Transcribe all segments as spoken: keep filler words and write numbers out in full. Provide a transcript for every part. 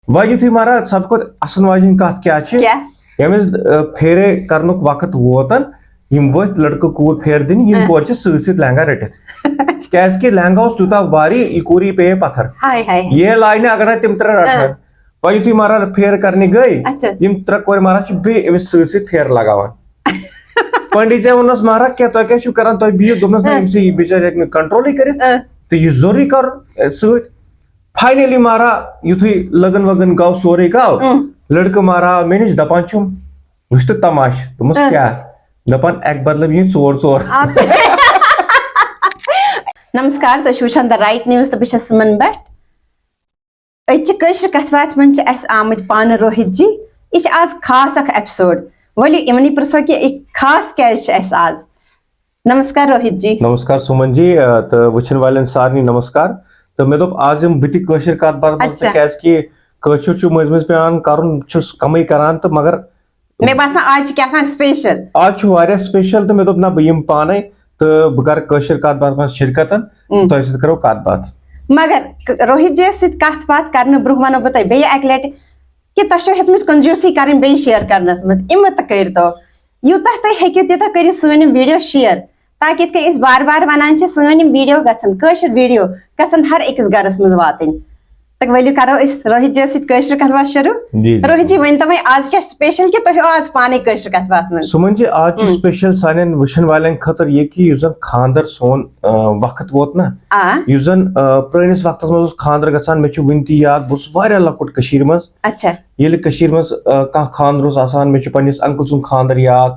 وۄنۍ یُتھُے مارا سب کھۄتہٕ اَسَن واجیٚنۍ کَتھ کیٛاہ چھِ؟ کیٛاہ؟ ییٚمہِ وِزِ، آ، پھیرے کرنُک وقت ووتن، یِم ؤتھۍ لڑکہٕ کوٗر پھیرٕ دِنہِ، یِم آ۔ کورِ چھِ سۭتۍ سۭتۍ لہنگا رٔٹِتھ۔ کیٛازِ کہِ لہنگا اوس تیوٗتاہ باری، یہِ کوٗر یی پیٚیہِ پتھر۔ ہاے ہاے۔ یہِ لاینہِ اگر نہٕ تِم ترٛےٚ رٹہٕ ہن۔ آ۔ وۄنۍ یُتھُے مارا پھیرٕ کرنہِ گٔے، اچھا۔ یِم ترٛےٚ کورِ مارا چھِ بیٚیہِ أمِس سۭتۍ سۭتۍ پھیرٕ لگاوان۔ پنڈت جی ووٚننس، مارا، کیٛاہ تۄہہِ کیٛاہ چھِو کران؟ تُہۍ بِہِو۔ دوٚپنس، نہ، آ۔ أمۍ سٕے یہِ بِچٲرۍ ہیٚکہِ نہٕ کنٹرولٕے کٔرِتھ۔ آ۔ تہٕ یہِ ضروٗری کرُن، اے، سۭتۍ۔ فاینلی مارا یُتھُے لگن وگن گوٚو، سورُے گوٚو، اۭں۔ لڑکہٕ مارا آو مےٚ نِش، دپان چھُم، وٕچھ تہٕ تماشہٕ۔ دوٚپمس، اۭں۔ کیٛاہ؟ دپان، اکہِ بدلہٕ یِن ژور ژور۔ آ۔ نمسکار، تُہۍ چھِو وٕچھان The Right News تہٕ بہٕ چھَس سُمن بٹ۔ أزچہِ کٲشرِ کتھِ باتھِ منٛز چھِ اَسہِ آمٕتۍ پانہٕ روہِت جی۔ یہِ چھِ آز خاص اکھ ایپیسوڈ۔ ؤلِو یِمنٕے پرٛژھو کہِ یہِ خاص کیٛازِ چھِ اَسہِ آز؟ نمسکار روہِت جی۔ نمسکار سُمن جی، آ، تہٕ وٕچھن والٮ۪ن سارنٕے نمسکار۔ تہٕ مےٚ دوٚپ، آز یِمہٕ بہٕ تہِ کٲشِر کتھ باتھ منٛز، اچھا۔ تہٕ کیٛازِ کہِ کٲشُر چھُ مٔنٛزۍ مٔنٛزۍ پٮ۪وان کرُن، چھُس کمٕے کران، تہٕ مگر مےٚ باسان آز چھِ کیٛاہ تام special۔ آز چھُ واریاہ special، تہٕ مےٚ دوٚپ، نہ، بہٕ یِمہٕ پانے تہٕ بہٕ کرٕ کٲشِر کتھ باتھ منٛز شرکتن، اۭں۔ تۄہہِ سۭتۍ کرو کتھ باتھ۔ مگر ک-، روہِت جی یس سۭتۍ کتھ باتھ کرنہٕ برٛونٛہہ ونو بہٕ تۄہہِ بیٚیہِ اکہِ لٹہِ کہِ تۄہہِ چھو ہیٚژمٕژ کنجوٗسی کرٕنۍ بیٚیہِ share کرنس منٛز، اِمہٕ تہٕ کٔرۍتو، یوٗتاہ تُہۍ ہیٚکِو تیوٗتاہ کٔرِو سٲنۍ یِم video share۔ تاکہِ یِتھ کٔنۍ أسۍ بار بار وَنان چھِ، سٲنۍ یِم video گژھن، کٲشِر video گژھن ہر أکِس گرس منٛز واتٕنۍ۔ تہٕ ؤلِو کرو أسۍ روہِت جی یَس سۭتۍ کٲشِر کتھ باتھ شروٗع۔ جی، جی۔ روہِت جی، ؤنۍ تو وۄنۍ آز کیٛاہ special کہِ تُہۍ چھِو آز پانے کٲشِر کتھ باتھ منٛز؟ سُمن جی، آز چھُ ہُم۔ Special سانٮ۪ن وٕچھن والٮ۪ن خٲطرٕ یہِ کہِ یُس زن خانٛدر سون، آ، وقت ووت نہ، آ۔ یُس زن، آ، پرٲنِس وقتس منٛز اوس خانٛدر گژھان، مےٚ چھُ وٕنہِ تہِ یاد، بہٕ اوسُس واریاہ لۄکُٹ کٔشیٖرِ منٛز۔ اچھا۔ ییٚلہِ کٔشیٖرِ منٛز، آ، کانٛہہ خانٛدر اوس آسان، مےٚ چھُ پننِس uncle سُنٛد خانٛدر یاد۔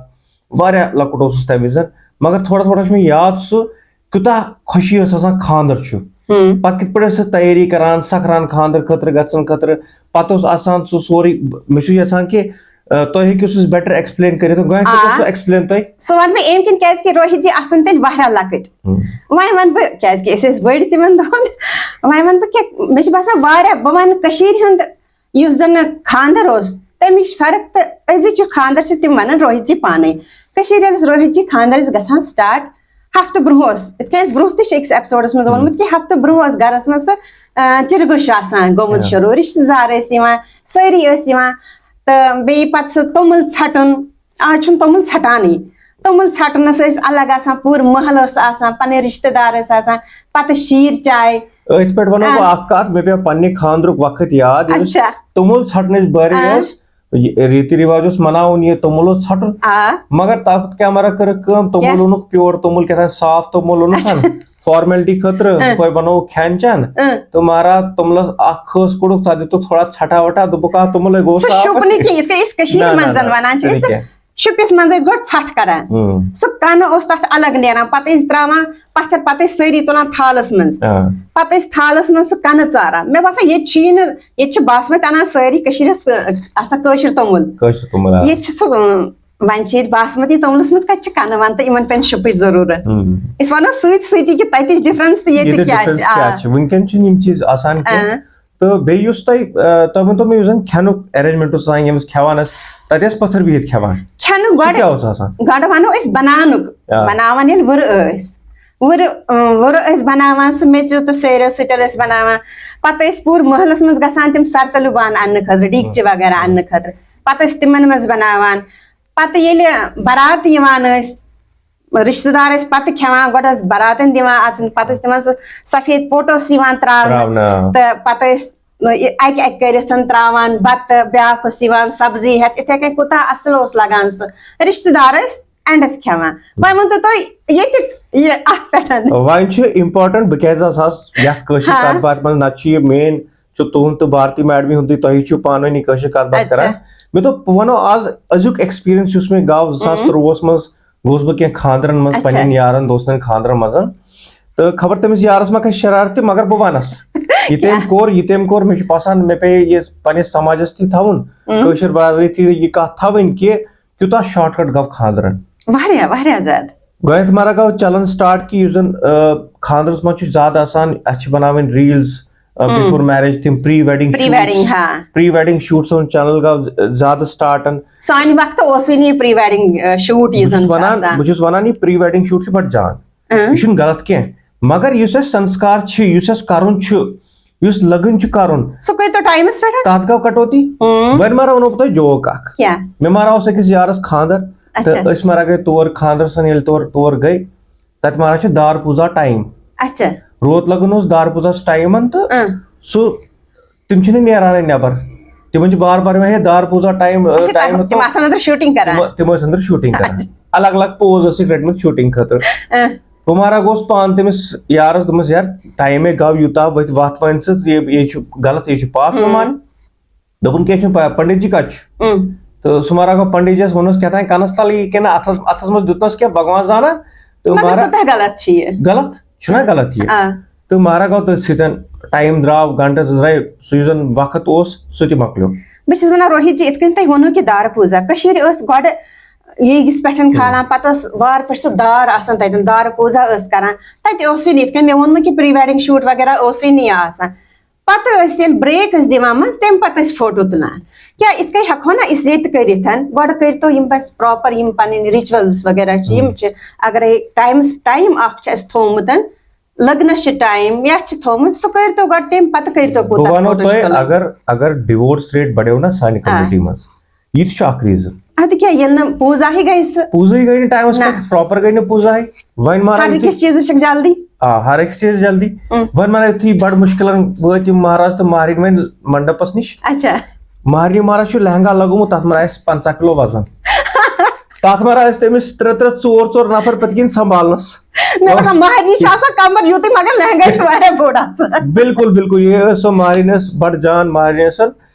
واریاہ لۄکُٹ اوسُس تَمہِ وِزِ، مگر تھوڑا تھوڑا چھُ مےٚ یاد سُہ کوٗتاہ خوشی ٲس آسان خانٛدر چھُ۔ ہُم۔ پَتہٕ کِتھ پٲٹھۍ ٲسۍ أسۍ تیٲری کران سَکھ ران خانٛدر خٲطرٕ گژھن خٲطرٕ۔ پَتہٕ اوس آسان سُہ سورُے، مےٚ چھُ یَژھان کہِ، آ، تُہۍ ہیٚکِو سُہ better explain کٔرِتھ۔ گۄڈٕنٮ۪تھ آ۔ کٔرِو سُہ explain تُہۍ۔ سُہ وَنہٕ بہٕ اَمہِ کِنۍ، کیٛازِ کہِ روہِت جی آسَن تیٚلہِ واریاہ لۄکٕٹۍ۔ ہُم۔ وۄنۍ وَنہٕ بہٕ، کیٛازِ کہِ أسۍ ٲسۍ بٔڑۍ تِمن دۄہن، وۄنۍ وَنہٕ بہٕ کہِ مےٚ چھُ باسان واریاہ، بہٕ وَنہٕ کٔشیٖرِ ہُنٛد یُس زن خانٛدر اوس، تَمِچ فرق تہٕ أزِچ خانٛدر چھِ، تِم وَنان روہِت جی پانے۔ کٔشیٖرِ ییٚلہِ روہِت جی خانٛدر ٲسۍ گژھان start، ہفتہٕ برونٛہہ اوس، یِتھ کٔنۍ اَسہِ برونٛہہ تہِ چھُ أکِس ایپیسوڈس منٛز ووٚنمُت کہِ ہفتہٕ برونٛہہ اوس گرس منٛز سُہ، آ، چِرگُش آسان گوٚمُت آ۔ شروٗع، رِشتہٕ دار ٲسۍ یِوان، سٲری ٲسۍ یِوان، تہٕ بیٚیہِ پتہٕ سُہ توٚمُل ژھٹُن۔ آز چھُنہٕ توٚمُل ژھٹانٕے۔ توٚمُل ژھٹنَس ٲسۍ الگ آسان، پوٗرٕ محلہٕ اوس آسان، پَنٕنۍ رِشتہٕ دار ٲسۍ آسان، پَتہٕ شیٖر چاے۔ أتھۍ پٮ۪ٹھ وَنو بہٕ آ۔ اَکھ کَتھ، مےٚ پیوٚو پننہِ خانٛدرُک وقت یاد، ییٚلہِ أسۍ اچھا۔ توٚمُل ژھٹنٕچ بٲرۍ آ۔ ٲس، یہِ ریٖتی رِواج اوس مَناوُن، یہِ توٚمُل اوس ژھٹُن۔ آ۔ مگر تَتھ کیمرہ کٔرٕکھ کٲم، توٚمُل کیٛاہ؟ اوٚنُکھ pure توٚمُل، کیٛاہ تام صاف توٚمُل اوٚنُکھ اچھا۔ ہن۔ Formality خٲطرٕ، آ۔ ہُپٲرۍ بَنووُکھ کھٮ۪ن چٮ۪ن۔ آ۔ تہٕ مارا توٚملَس اَکھ کھٲس کوٚڑُکھ، تَتھ دِتُکھ تھوڑا ژھٹا وٹا، دوٚپُکھ، آ، توٚملُے گوٚو سُہ صاف۔ شوٗبنہٕ کینٛہہ، یِتھ کٔنۍ أسۍ کٔشیٖرِ نہ، نہ، منٛز نہ، وَنان چھِ تیٚلہِ أسۍ۔ کیٛاہ؟ شُپِس منٛز ٲسۍ گۄڈٕ ژھٹھ کران۔ ہُم۔ سُہ کنہٕ اوس تتھ الگ نیران، پتہٕ ٲسۍ تراوان پتھر، پتہٕ ٲسۍ سٲری تُلان تھالس منٛز۔ آ۔ پتہٕ ٲسۍ تھالس منٛز سُہ کنہٕ ژاران۔ مےٚ باسان، ییٚتہِ چھُ یہِ نہٕ، ییٚتہِ چھِ باسمت انان سٲری، کٔشیٖرس، آ، آسان کٲشُر توٚمُل۔ کٲشُر توٚمُل، آ۔ ییٚتہِ چھِ سُہ، اۭں، وۄنۍ چھِ ییٚتہِ باسمتی توٚملس منٛز کتہِ چھِ کنہٕ ونہٕ تہٕ یِمن پٮ۪ن شُپٕچ ضروٗرت۔ ہُم۔ أسۍ ونو سۭتۍ سۭتی کہِ تتِچ difference تہٕ ییٚتہِ ییٚتہِ کیٛاہ difference چھِ۔ کیٛاہ آ۔ چھِ؟ وٕنکٮ۪ن چھِنہٕ یِم چیٖز آسان کینٛہہ۔ آ۔ تہٕ بیٚیہِ یُس تۄہہِ، آ، تۄہہِ ؤنۍتو مےٚ، یُس زَن کھٮ۪نُک arrangement اوس آسان، ییٚمِس کھٮ۪وان ٲسۍ، تَتہِ ٲسۍ پٔتھٕر بِہِتھ کھٮ۪وان۔ کھٮ۪نُک سُہ گۄڈٕ، کیٛاہ اوس آسان؟ گۄڈٕ وَنو أسۍ بَناونُک۔ آ۔ بَناوان ییٚلہِ وُرٕ ٲسۍ، وُرٕ، اۭں، وُرٕ ٲسۍ بَناوان، سُہ میٚژِو تہٕ سیریو سۭتۍ ٲسۍ بَناوان۔ پَتہٕ ٲسۍ پوٗرٕ محلَس منٛز گژھان تِم سَرتَلُو بانہٕ اَننہٕ خٲطرٕ، ڈیٖگچہِ وغیرہ اَننہٕ خٲطرٕ۔ پَتہٕ ٲسۍ تِمَن منٛز بَناوان۔ پَتہٕ ییٚلہِ بَرات یِوان ٲسۍ، رِشتہٕ دار ٲسۍ پَتہٕ کھٮ۪وان، گۄڈٕ ٲسۍ بَراتَن دِوان اَژُن، پَتہٕ ٲسۍ تِمَن سُہ سفید پوٚٹ اوس یِوان ترٛاونہٕ۔ ترٛاونہٕ، آ۔ تہٕ پَتہٕ ٲسۍ اَکہِ اَکہِ کٔرِتھ ترٛاوان بَتہٕ، بیٛاکھ اوس یِوان سبزی ہٮ۪تھ، یِتھَے کٔنۍ کوٗتاہ اَصٕل اوس لَگان سُہ۔ رِشتہٕ دار ٲسۍ اٮ۪نٛڈَس کھٮ۪وان۔ وۄنۍ ؤنۍ تو تُہۍ ییٚتہِ یہِ اَتھ پٮ۪ٹھ۔ وۄنۍ چھُ important، بہٕ کیٛازِ حظ آس یَتھ کٲشِر ہاں۔ کَتھ باتھِ منٛز، نَتہٕ چھُ یہِ main چھُ تُہُنٛد تہٕ بھارتی میڈمی ہُنٛدُے، تۄہہِ چھُو پانہٕ ؤنی کٲشِر کَتھ باتھ اچھا۔ کَران۔ مےٚ دوٚپ، بہٕ وَنو آز أزیُک experience یُس مےٚ گوٚو زٕ ساس ترٛۆوُہَس منٛز، گوس بہٕ کینٛہہ خانٛدرَن منٛز، اچھا۔ پنٛنٮ۪ن یارَن دوستَن خانٛدرَن منٛز۔ تہٕ خبر تٔمِس یارَس ما کھسہِ شرارتہِ، مگر بہٕ وَنَس۔ یہِ تٔمۍ کیٛاہ؟ کوٚر، یہِ تٔمۍ کوٚر، مےٚ چھُ باسان، مےٚ پیٚیہِ یہِ پنٛنِس سماجَس تہِ تھاوُن، اۭں۔ کٲشِر برادری تہِ یہِ کَتھ تھاوٕنۍ کہِ کیٛوٗتاہ shortcut گوٚو خانٛدرَن۔ واریاہ، واریاہ زیادٕ۔ گۄڈٕنٮ۪تھ مَرا گوٚو چلان start کہِ یُس زَن، آ، خانٛدرَس منٛز چھُ زیادٕ آسان، اَسہِ چھِ بَناوٕنۍ reels، آ، ہُم۔ Before marriage تِم pre wedding pre wedding، shoots۔ ہاں۔ Pre wedding shoot سون channel گوٚو ز-، زیادٕ start۔ سانہِ وقتہٕ اوسُے نہٕ یہِ pre wedding، آ، shoot یہِ بہٕ زَن چھُس چھُ وَنان، آسان۔ بہٕ چھُس وَنان، یہِ pre wedding shoot چھُ بَڑٕ جان۔ اۭں۔ یہِ چھُنہٕ غلط کینٛہہ، مگر یُس اَسہِ سنسکار چھِ، یُس اَسہِ کَرُن چھُ، یُس لگن چھُ کرُن، سُہ کٔرۍ تو ٹایمس پٮ۪ٹھ۔ تتھ گوٚو کٹوتی۔ ہم، وۄنۍ ما ونو بہٕ تۄہہِ جوک اکھ۔ کیٛاہ؟ مےٚ ما آو أکِس یارس خانٛدر، اچھا۔ تہٕ أسۍ ما گٔے تور خانٛدر سن، ییٚلہِ تور تور گٔے، تتہِ ما چھُ دار پوٗزا ٹایم۔ اچھا۔ روت لگن اوس دار پوٗزاہس ٹایمن، تہٕ اۭں۔ سُہ تِم چھِنہٕ نیرانٕے نٮ۪بر۔ تِمن چھِ بار بار یِوان ہے دار پوٗزا ٹایم، اچھا، ٹایم تِم تِم آسان اندر شوٹنگ کران۔ تِم تِم ٲسۍ أنٛدرٕ شوٗٹِنگ کران۔ اچھا۔ الگ الگ پوز ٲسِکھ رٔٹمٕتۍ شوٗٹِنگ خٲطرٕ۔ اۭں۔ بہٕ مارا گوس پانہٕ تٔمِس یارس، دوٚپمس، "یار، ٹایمے گوٚو یوٗتاہ، ؤتھۍ وتھ وۄنۍ ژٕ، یہِ یہِ چھُ غلط، یہِ چھُ پاپ ہُم۔ یِوان۔" دوٚپُن، "کینٛہہ چھُنہٕ پرواے، پنڈت جی کتہِ چھُ؟" اۭں۔ تہٕ سُہ مارا گوٚو پنڈت جی یس ووٚنُس کیٛاہ تام کنس تل، یہِ کِنہٕ اتھس اتھس منٛز دیُتنس کینٛہہ، بھگوان زانان۔ تہٕ مگر مارا کوٗتاہ غلط چھُ یہِ؟ غلط چھُنہ غلط یہِ؟ آ۔ تہٕ مارا گوٚو تٔتھۍ سۭتۍ، ٹایم درٛاو، گنٹہٕ زٕ درٛاے، سُہ یُس زن وقت اوس سُہ تہِ مۄکلیو۔ بہٕ چھَس وَنان روہِت جی، یِتھ کٔنۍ تۄہہِ ووٚنوُ کہِ دارٕ پوٗزا، کٔشیٖرِ ٲس گۄڈٕ ییٖگِس پٮ۪ٹھ کھالان، پَتہٕ اوس وارٕ پٮ۪ٹھ سُہ دار آسان تَتٮ۪ن، دارٕ پوٗزا ٲس کَران۔ تَتہِ اوسُے نہٕ یِتھ کٔنۍ مےٚ ووٚنمُ کہِ pre wedding shoot وغیرہ اوسُے نہٕ یہِ آسان۔ پَتہٕ ٲسۍ ییٚلہِ break ٲسۍ دِوان منٛز، تَمہِ پَتہٕ ٲسۍ فوٹو تُلان۔ کیٛاہ یِتھ کٔنۍ ہٮ۪کہو نہ أسۍ ییٚتہِ کٔرِتھ؟ گۄڈٕ کٔرۍتو یِم پَتہٕ proper یِم پَنٕنۍ rituals وغیرہ چھِ، یِم چھِ، اَگرے ٹایمَس ٹایم اَکھ چھُ اَسہِ تھوٚومُت، لگنس چھُ ٹایم، یتھ چھُ تھوٚومُت، سُہ کٔرۍتو گۄڈٕ، تَمہِ پَتہٕ کٔرۍتو کوٗتاہ بہٕ وَنو فوٹو چھُ تۄہہِ، تُلُن۔ اگر اگر divorce rate بڑیو نا سانہِ آ۔ community منٛز، یہِ تہِ چھُ اکھ reason۔ اَدٕ کیٛاہ، ییٚلہِ نہٕ پوٗزاہٕے گٔے سُہ۔ پوٗزٕے گٔے نہٕ ٹایمَس نہ۔ پٮ۪ٹھ، proper گٔے نہٕ پوٗزاہٕے۔ وۄنۍ مارا ہر یُتھُے، أکِس چیٖزَس چھِ جلدی۔ آ، ہر أکِس چیٖزَس جلدی۔ اۭں۔ وۄنۍ مارا یُتھُے بڑٕ مُشکِلن وٲتۍ یِم مہراز تہٕ مہرِنۍ وۄنۍ منڈپس نِش۔ اچھا۔ مہرِنہِ مہراز چھُ لہنگا لگومُت، تَتھ مارا اَسہِ پنٛژاہ کِلوٗ وزن۔ تَتھ مارا ٲسۍ تٔمِس ترٛےٚ ترٛےٚ ژور ژور نفر پٔتۍ کِنۍ سنبھالنس۔ مےٚ باسان مہرنہِ چھِ آسان کمر یُتُے، مگر لہنگا چھُ واریاہ بوٚڑ آسان۔ بِلکُل، بِلکُل، یہِ ٲس سۄ مہرِنۍ ٲس بڑٕ جان مہرِنۍ ٲسن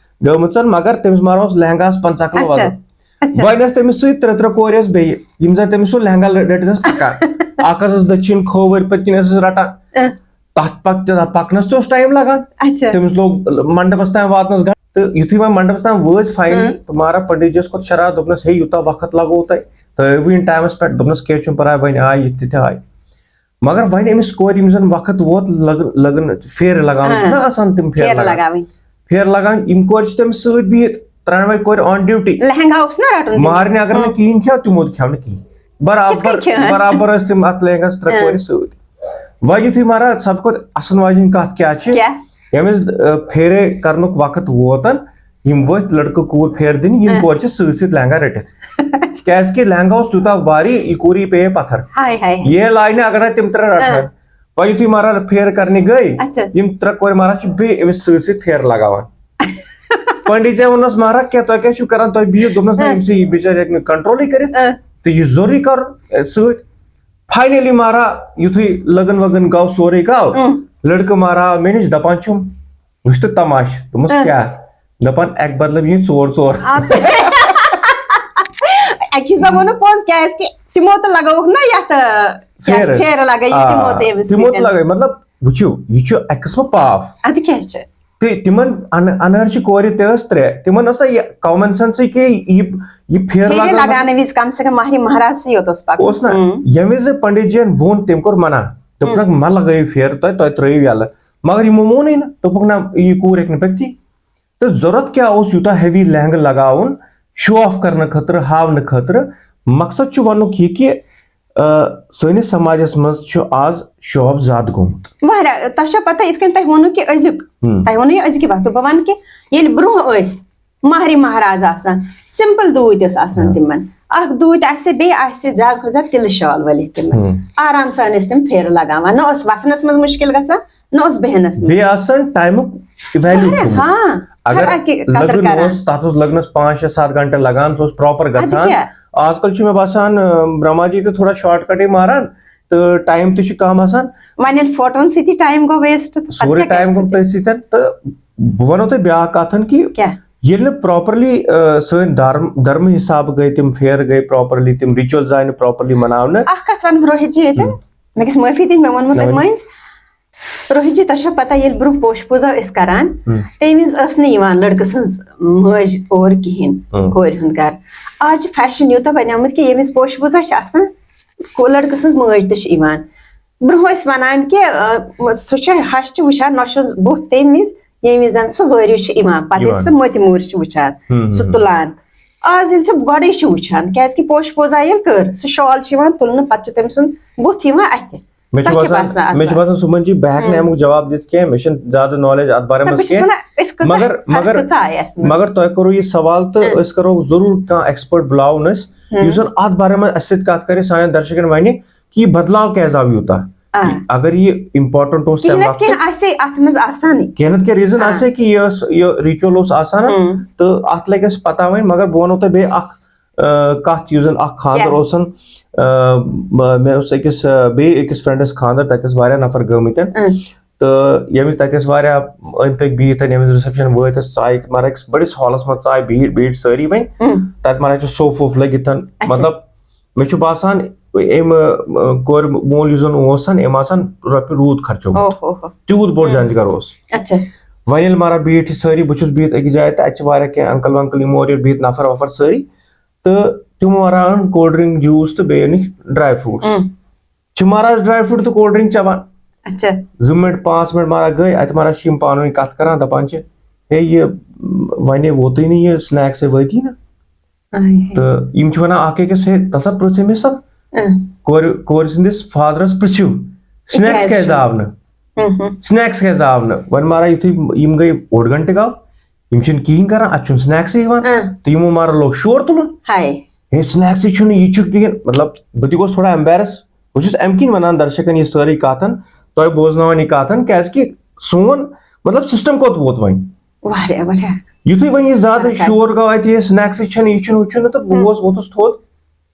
گٔمٕژن، مگر تٔمِس مارا اوس لہنگاہس پنٛژاہ کِلوٗ اچھا۔ وزن۔ اچھا۔ وۄنۍ ٲس تٔمِس سۭتۍ ترٛےٚ ترٛےٚ کورِ ٲس بیٚیہِ، یِم زن تٔمِس سُہ لہنگا رٔٹِتھ ٲس پکان۔ اکھ ٲس دٔچھِنۍ کھووٕرۍ پٔتۍ کِنۍ ٲسٕس رٹان۔ اۭں۔ تتھ پک-، تتھ پکنس تہِ اوس ٹایم لگان۔ اچھا۔ تٔمِس لوٚگ منڈپس تام واتنس گنٹہٕ، تہٕ یُتھُے وۄنۍ منڈپس تام وٲتۍ finally، ہاں۔ تہٕ مارا پنڈت جی یس کوٚر شرارت، دوٚپنس، "ہے، یوٗتاہ وقت لگوو تۄہہِ، تُہۍ ٲیوٕ یہِ ٹایمس پٮ۪ٹھ؟" دوٚپنس، "کینٛہہ چھُنہٕ پرواے، وۄنۍ آے یِتھ تہِ تہِ آے۔" مگر وۄنۍ أمِس کورِ یِم زن وقت ووت لگ-، لگن پھیرٕ لگاوٕنۍ، ہاں۔ چھُنہ آسان تِم پھیرٕ پھیرٕ لگاوٕنۍ۔ لگاوٕنۍ۔ پھیرٕ لگاوٕنۍ، یِم کورِ چھِ تٔمِس سۭتۍ بِہِتھ، ترٛٮ۪نوَے کورِ on duty۔ لہنگا اوس نہ رٹُن تٔمِس۔ مہرنہِ اگر نہٕ ہاں۔ کِہیٖنۍ کھیٚو، تِمو تہِ کھیٚو نہٕ کِہیٖنۍ۔ برابر، کِتھ کٔنۍ کھیٚو؟ برابر ٲسۍ تِم اتھ لہنگس ترٛےٚ ہاں۔ کورِ سۭتۍ۔ وۄنۍ یُتھُے مہراز سب کھۄتہٕ اصل واجِنۍ کتھ کیٛاہ چھِ؟ کیٛاہ؟ ییٚمِس، آ، پھیرے کرنُک وقت ووتن، یِم ؤتھۍ لڑکہٕ کوٗر پھیرٕ دِنہِ، یِم ہاں۔ کورِ چھِ سۭتۍ سۭتۍ لہنگا رٔٹِتھ۔ کیازِ کہِ لہنگا اوس تیوٗتاہ باری، یہِ کوٗر یی پیٚیہِ پتھر۔ ہاے ہاے۔ یہِ لایہِ نہٕ اگر نہٕ تِم ترٛےٚ رٹہٕ ہن۔ وۄنۍ یُتھُے مہراز پھیرٕ کرنہِ گٔے، اچھا۔ یِم ترٛےٚ کورِ مہراز چھِ بیٚیہِ أمِس سۭتۍ سۭتۍ پھیرٕ لگاوان۔ پنڈت جی ووٚننس، "مہراز، کیٛاہ تۄہہِ کیٛاہ چھِو کران؟ تُہۍ بِہِو۔" دوٚپنس، "نہ، ہاں۔ أمۍ سٕے یہِ بِچارِ ہیٚکہِ نہٕ control-ٕے کٔرِتھ۔ ہاں۔ تہٕ یہِ چھُ ضروٗری کرُن، اے، سۭتۍ۔" Finally مہراز یُتھُے لگن وگن گوٚو، سورُے گوٚو، اۭں۔ لڑکہٕ مہراز آو مےٚ نِش، دپان چھُم، "وٕچھ تہٕ تماشہٕ۔" دوٚپمس، اۭں۔ "کیٛاہ؟" دپان، "اکہِ بدلہٕ یِن ژور ژور۔" آ، تہٕ اَکی زَن ووٚنُکھ پوٚز، کیٛازِ کہِ تِمو تہٕ لگٲوٕکھ نہ یَتھ، آ، کیٛاہ، پھیرٕ۔ پھیرٕ لگٲیِکھ آ، تِمو تہٕ أمِس تِمو تہِ سۭتۍ۔ لگٲے، مطلب، وٕچھِو، یہِ چھُ اکہِ قٕسمہٕ پاپھ۔ اَدٕ کیٛاہ چھِ؟ تہٕ تِمن ان-، انہر چھِ کورِ تہِ ٲس ترٛےٚ، تِمن ٲس نہ یہِ common sense-ٕے کہِ یہِ، یہِ پھیرٕ پھیرِ لگاوُن لگاونہٕ وِزِ کم سے کم مہرِ مہراز سٕے یوت اوس پَکُن۔ اوس نہ، اۭں۔ ییٚمہِ وِزِ پنڈت جی ین ووٚن، تٔمۍ کوٚر منع، دوٚپُکھ، اۭں۔ "نہ، مہ لگٲیِو پھیرٕ تۄہہِ، تۄہہِ ترٲیِو یَلہٕ۔" مگر یِمو مونُے نہٕ، دوٚپُکھ، "نہ، یہِ کوٗر ہیٚکہِ نہٕ پٔکتھٕے۔" تہٕ ضروٗرت کیٛاہ اوس یوٗتاہ heavy لہنگہٕ لگاوُن show off کرنہٕ خٲطرٕ، ہاونہٕ خٲطرٕ؟ مقصد چھُ وننُک یہِ کہِ، آ، سٲنِس سماجس منٛز چھُ آز show off زیادٕ گوٚمُت۔ واریاہ، تۄہہِ چھو پتہ، یِتھ کٔنۍ تۄہہِ ووٚنوُ کہِ أزیُک، ہُم۔ تۄہہِ ووٚنوُ یہِ أزکہِ وقتُک، بہٕ ونہٕ کہِ ییٚلہِ برونٛہہ ٲسۍ مہرِ مہراز آسان، simple دوٗتۍ ٲسۍ آسان ہُم۔ تِمن، اکھ دوٗتۍ آسہِ، بیٚیہِ آسہِ زیادٕ کھۄتہٕ زیادٕ تِلہٕ شال ؤلِتھ تِمن، ہُم۔ آرام سان ٲسۍ تِم پھیرٕ لگاوان، نہ اوس وۄتھنس منٛز مُشکِل گژھان، نہ اوس بیٚہنس منٛز۔ بیٚیہِ آسان ٹایمُک value واریاہ، تھوٚمُت۔ ہاں، اگر ہر اکہِ قدر لگُن کران۔ اوس، تَتھ اوس لگنس پانٛژھ شےٚ سَتھ گھنٹہٕ لگان، سُہ اوس proper اَدٕ گژھان۔ کیٛاہ؟ آز کل چھُ مےٚ باسان، آ، برہما جی تہِ تھوڑا shortcut-ٕے ماران، تہٕ ٹایم تہِ چھُ کم آسان۔ وۄنۍ ییٚلہِ فوٹون سۭتی ٹایم گوٚو waste، تہٕ پتہٕ سورُے کیٛاہ کرِ ٹایم سُہ گوٚو تیٚلہِ؟ تٔتھۍ سۭتۍ۔ تہٕ بہٕ وَنو تۄہہِ بیٛاکھ کَتھ کہِ کیٛاہ؟ ییٚلہِ نہٕ properly، آ، سٲنۍ دھرم، دھرمہٕ حسابہٕ گٔے تِم پھیرٕ، گٔے properly، تِم rituals آیہِ نہٕ properly مناونہٕ۔ اکھ کَتھ وَنہٕ بہٕ روہِت جی ییٚتٮ۪ن، ہُم۔ مےٚ گژھِ معٲفی دِنۍ، مےٚ ووٚنمُت تۄہہِ ہُم۔ مٔنٛزۍ۔ روہِت جی، تۄہہِ چھا پتہ، ییٚلہِ برونٛہہ پوشہٕ پوٗزا ٲسۍ کران، ہُم۔ تَمہِ وِزِ ٲس نہٕ یِوان لڑکہٕ سٕنٛز مٲج اور کِہیٖنۍ، ہُم۔ کورِ ہُنٛد گرٕ۔ آز چھُ fashion یوٗتاہ بنیومُت کہِ ییٚمہِ وِزِ پوشہٕ پوٗزا چھِ آسان، کو-، لڑکہٕ سٕنٛز مٲج تہِ چھِ یِوان۔ برونٛہہ ٲسۍ وَنان کہِ، آ، سُہ چھُ ہَش چھِ وٕچھان نۄشہِ ہُنٛد بُتھ تَمہِ وِزِ، ییٚمہِ وِزِ زَن سُہ وٲرِو چھُ یِوان، پَتہٕ ییٚلہِ یِوان۔ سُہ مٔتۍ موٗر چھُ وٕچھان، ہُم، ہُم، سُہ ہُم۔ تُلان۔ آز ییٚلہِ سُہ گۄڈَے چھُ وٕچھان، کیٛازِکہِ پوشہٕ پوٗزا ییٚلہِ کٔر، سُہ شال چھُ یِوان تُلنہٕ، پَتہٕ چھُ تٔمۍ سُنٛد بُتھ یِوان اَتھِ۔ مےٚ چھُ تۄہہِ کیٛاہ باسان باسان اَتھ مےٚ چھُ بارس؟ باسان سُمن جی، بہٕ ہٮ۪کہٕ نہٕ ہم۔ اَمیُک جواب دِتھ کینٛہہ، مےٚ چھُنہٕ زیادٕ نالیج اَتھ بارے نہ، منٛز بہٕ چھَس کینٛہہ۔ وَنان، أسۍ کوٗتاہ مگر ہر مگر کۭژاہ آیہِ اَسہِ منٛز؟ مگر تۄہہِ کوٚروٕ یہِ سوال تہٕ ہم۔ أسۍ کَرو ضروٗر کانٛہہ ایکسپٲرٹ بُلاوُن أسۍ، ہم۔ یُس زَن اَتھ بارے منٛز اَسہِ سۭتۍ کَتھ کَرِ، سانٮ۪ن درشکَن وَنہِ کہِ یہِ بدلاو کیٛازِ آو یوٗتاہ۔ آ۔ اگر یہِ امپورٹنٹ اوس کِہیٖنۍ تَمہِ نَتہٕ وقتہٕ، کینٛہہ آسہِ ہے اَتھ منٛز آسانٕے۔ کینٛہہ نَتہٕ کینٛہہ ریٖزن آ۔ آسہِ ہے کہِ یہِ ٲس، یہِ ریچول اوس آسان، ہم۔ تہٕ اَتھ لَگہِ اَسہِ پَتہ وۄنۍ۔ مگر بہٕ وَنو تۄہہِ بیٚیہِ اَکھ، آ، کَتھ، یُس زَن اَکھ خانٛدر کیٛاہ؟ اوسَن، آ، م-، مےٚ اوس أکِس، آ، بیٚیہِ أکِس فرٛینٛڈَس خانٛدر، تَتہِ ٲسۍ واریاہ نفر گٔمٕتۍ۔ اۭں۔ تہٕ ییٚمہِ وِزِ تَتہِ ٲسۍ واریاہ أنٛدۍ پٔکۍ بِہِتھ، ییٚمہِ وِزِ رِسیپشن وٲتۍ، ٲسۍ ژایہِ مَران أکِس بٔڑِس ہالَس منٛز، ژایہِ بِہِتھ بِہِتھ سٲری وۄنۍ۔ اۭں۔ تَتہِ مَران چھُ صوفہٕ ووفہٕ لٔگِتھ۔ اچھا۔ مطلب، مےٚ چھُ باسان، أمۍ، آ، کورِ مول یُس زَن اوس، أمۍ آسان رۄپیہِ روٗد خرچومُت۔ اوہ، اوہ، اوہ۔ تیوٗت بوٚڑ اۭں۔ جنجگڑ اوس۔ اچھا۔ وۄنۍ ییٚلہِ مَران بِہِتھ چھِ سٲری، بہٕ چھُس بِہِتھ أکِس جایہِ تہٕ اَتہِ چھِ واریاہ کینٛہہ انکل ونکل، یِم اورٕ یورٕ بِہِتھ نفر وفر سٲری، تہٕ تِم مَران کولڈ ڈرنک، جوٗس تہٕ بیٚیہِ أنِکھ ڈراے فروٗٹس۔ اۭں۔ چھِ مَران ڈراے فروٗٹ تہٕ کولڈ ڈرنک چٮ۪وان۔ اچھا۔ زٕ منٹ، پانٛژھ منٹ مَران گٔے، اَتہِ مَران چھِ یِم پانہٕ ؤنۍ کَتھ کران، دَپان چھِ، ہے، یہِ وۄنۍ ووتُے نہٕ یہِ سنیکسے وٲتی نہٕ۔ آے ہے۔ تہٕ یِم چھِ وَنان اَکھ أکِس، ہے، تَتھ ہا پرٛژھ أمِس، اۭں۔ کورِ، کورِ سٕنٛدِس فادرس پرٛژھِو، سنیکس کیٛازِ کیٛازِ چھُنہٕ؟ آو نہٕ؟ ہم، ہم۔ سنیکس کیٛازِ آو نہٕ؟ وۄنۍ مَران یُتھُے یِم گٔے اوٚڑ گھنٹہٕ گوٚو، یِم چھِنہٕ کِہیٖنۍ کران، اَتہِ چھُنہٕ سنیکسٕے یِوان۔ اۭں۔ تہٕ یِمو مَران لوگ شور تُلُن۔ ہاے۔ ہے، سنیکسٕے چھُنہٕ، یہِ چھُ کِہیٖنۍ۔ مطلب، بہٕ تہِ گوس تھوڑا embarrass۔ بہٕ چھُس اَمہِ کِنۍ وَنان درشکن یہِ سٲرٕے کَتھن، تۄہہِ بوزناوان یہِ کَتھن، کیٛازِ کہِ سون، مطلب، سسٹم کوٚت ووت وۄنۍ؟ واریاہ، واریاہ۔ یُتھُے وۄنۍ یہِ زیادٕ اَہَن حظ۔ شور گوٚو اَتہِ، یہِ سنیکسٕے چھَنہٕ، یہِ چھُنہٕ، ہُہ چھُنہٕ، تہٕ بہٕ ہُم۔ گوس، ووتُس تھوٚد۔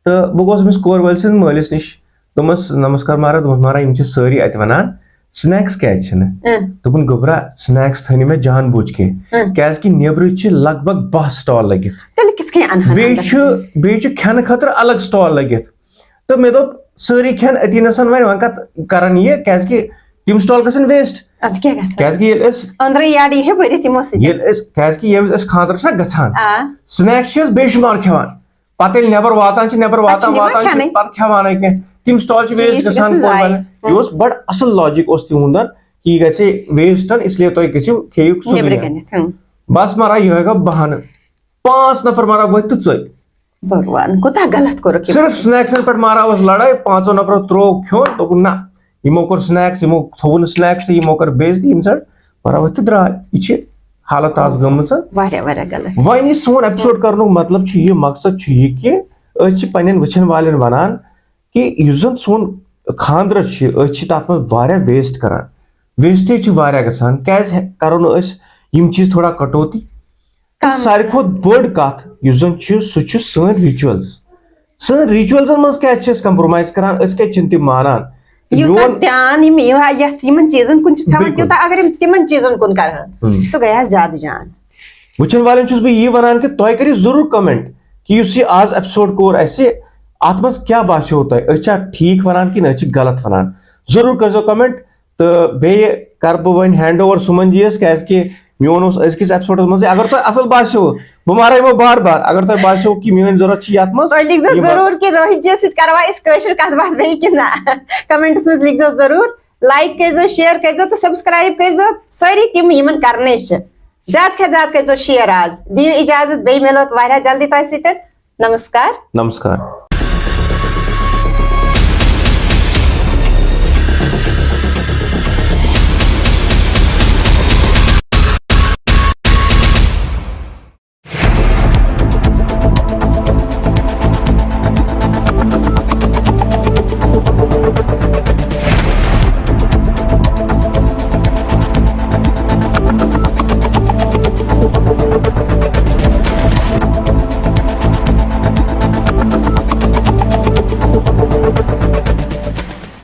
تہٕ بہٕ گوس أمِس کورِ وٲلۍ سٕنٛدِ مٲلِس نِش۔ دوٚپمَس، "نمسکار مہاراج"، دوٚپمَس، "مہاراج، یِم چھِ سٲری اَتہِ وَنان، سنیکس کیٛازِ چھِنہٕ؟" اۭں۔ دوٚپُن، "گوٚبرا، سنیکس تھٲے نہٕ مےٚ جان بوٗجھ کینٛہہ، اۭں۔ کیٛازِ کہِ نیٚبرٕ چھِ لگ بگ باہ سٹال لٔگِتھ۔ تیٚلہِ کِتھ کٔنۍ اَنہٕ ہن بیٚیہِ اَندَر چھُ، تِم؟ بیٚیہِ چھُ کھٮ۪نہٕ خٲطرٕ الگ سٹال لٔگِتھ۔" تہٕ مےٚ دوٚپ، "سٲری کھٮ۪ن أتی نَسَن، وۄنۍ، وۄنۍ کَتھ کَرَن یہِ، کیٛازِ کہِ تِم سٹال گژھن ویسٹ۔" اَدٕ کیٛاہ گژھِ؟ کیٛازِ کہِ ییٚلہِ أسۍ، أنٛدرَے یَڈ یی ہے بٔرِتھ یِمو سۭتۍ۔ ییٚلہِ أسۍ، کیٛازِ کہِ ییٚمہِ وِزِ أسۍ خانٛدرَس چھِنہ گژھان، آ۔ سنیکس چھِ أسۍ بے شُمار کھٮ۪وان۔ پتہٕ ییٚلہِ نٮ۪بر واتان چھِ، نٮ۪بر واتان چھِنہٕ یِوان واتان چھِ کھٮ۪نٕے۔ پتہٕ کھٮ۪وانٕے کینٛہہ۔ تِم سٹال چھِ چیٖز ویسٹ چھِ گژھان گژھان کورِ ضایع۔ والٮ۪ن۔ یہِ اوس بڑٕ اصل لاجک اوس تِہُنٛدن، کہِ یہِ گژھِ ویسٹ، اس لیے تۄہہِ گٔژھِو، کھیٚیِو سیوٚدُے نیٚبرٕ نٮ۪بر۔ کَنٮ۪تھ، ہُم۔ بس مارا یِہوٚے گوٚو بہانہٕ۔ پانٛژھ نفر مارا ؤتھۍ تہٕ ژٔلۍ۔ بھگوان، کوٗتاہ غلط کوٚرُکھ یِمو۔ صرف سنیکسن پٮ۪ٹھ مارا اوس لڑٲے، پانٛژو نفرو تروو کھیوٚن، دوٚپُن، "نہ، یِمو کوٚر سنیکس، یِمو تھوٚو نہٕ سنیکس، یِمو کٔر بے عزتی، یِم ژٔلۍ۔" مارا ؤتھۍ تہٕ درٛاے۔ یہِ چھِ حالت آز گٔمٕژ۔ واریاہ، واریاہ غلط۔ وۄنۍ یہِ سون ایپیسوڈ کرنُک مطلب چھُ یہِ، مقصد چھُ یہِ کہِ أسۍ چھِ پننٮ۪ن وٕچھن والٮ۪ن ونان کہِ یُس زن سون خانٛدر چھُ، أسۍ چھِ تتھ منٛز واریاہ ویسٹ کران۔ ویسٹیج چھِ واریاہ گژھان۔ کیازِ کرو نہٕ أسۍ یِم چیٖز تھوڑا کٹوتی؟ کم۔ ساروی کھۄتہٕ بٔڑ کتھ یُس زن چھُ، سُہ چھُ سٲنۍ ریچولز۔ سٲنۍ ریچولزن منٛز کیازِ چھِ أسۍ کمپرومایز کران؟ أسۍ کیازِ چھِنہٕ تِم مانان؟ یوٗتاہ میون دھیان یِم یِوان یتھ یِمن چیٖزن کُن چھِ تھاوان، بِلکُل۔ تیوٗتاہ اگر یِم تِمن چیٖزن کُن کرہن، ہم۔ سُہ گٔیہِ ہا زیادٕ جان۔ وٕچھن والٮ۪ن چھُس بہٕ یی ونان کہِ تۄہہِ کٔرِو ضروٗر کمنٹ کہِ یُس یہِ آز ایپیسوڈ کوٚر اَسہِ، اتھ منٛز کیٛاہ باسیو تۄہہِ؟ أسۍ چھا ٹھیٖک ونان کِنہٕ أسۍ چھِ غلط ونان؟ ضروٗر کٔرۍزیو کمنٹ۔ تہٕ بیٚیہِ کرٕ بہٕ وۄنۍ ہینڈ اوور سُمن جی یس، کیازِ کہِ میون اوس أزکِس ایپیسوڈس منٛزٕے۔ اگر تۄہہِ اصل باسیو، بہٕ مارے یِمو بار بار۔ اگر تۄہہِ باسیو کہِ میٲنۍ ضروٗرت چھِ یتھ منٛز، تُہۍ لیکھزیو یہِ ما- ضروٗر کہِ روہت جی یس سۭتۍ کروا أسۍ کٲشِر کتھ باتھ بیٚیہِ کِنہٕ نہ؟ کمنٹس منٛز لیکھزیو ضروٗر، لایک کٔرۍزیو، شیئر کٔرۍزیو تہٕ سبسکرایب کٔرۍزیو۔ سٲری تِم یِمن کرنٕے چھِ، زیادٕ کھۄتہٕ زیادٕ کٔرۍزیو شیئر آز۔ دِیِو اجازت، بیٚیہِ مِلو واریاہ جلدی تۄہہِ سۭتۍ۔ نمسکار۔ نمسکار۔